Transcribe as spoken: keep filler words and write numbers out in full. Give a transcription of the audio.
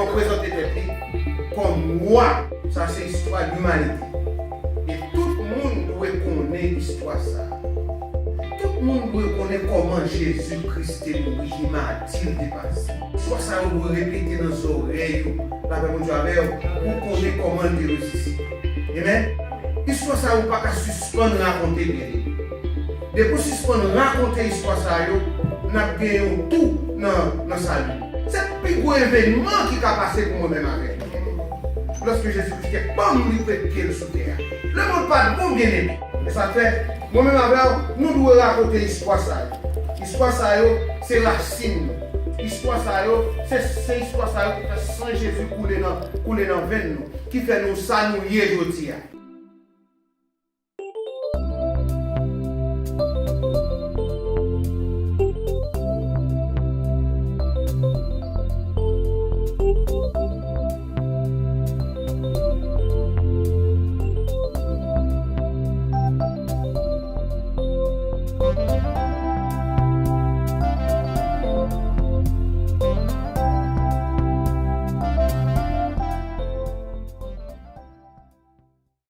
Prezante tèt li kòm wa. Sa se istwa limanite. E tout moun dwe konnen istwa sa a. Tout moun dwe konnen kòman Jezi Kris te mouri, ki mati l te pase. Istwa sa yo dwe repete nan zòrèy yo. Lapè Bondye avè w, pou konnen kòman l te resisite. Amen. Istwa sa yo pa ka sispann rakonte, byeneme. Depi w sispann rakonte istwa sa yo, n ap gen yon tou nan, nan sali. Se pi gwo evènman ki ka pase pou mwen menm avèk ou. Lòske Jezi Kris te banm li pèt pye l sou tè a. Lemonn pa t bon, byeneme. E sa k fè, mwen menm avè w, nou dwe rakonte istwa sa yo. Istwa sa yo, se rasin nou. Istwa sa yo, se, se istwa sa yo ki fè san Jezi koule nan, koule nan venn nou, ki fè nou sa nou ye jodi a.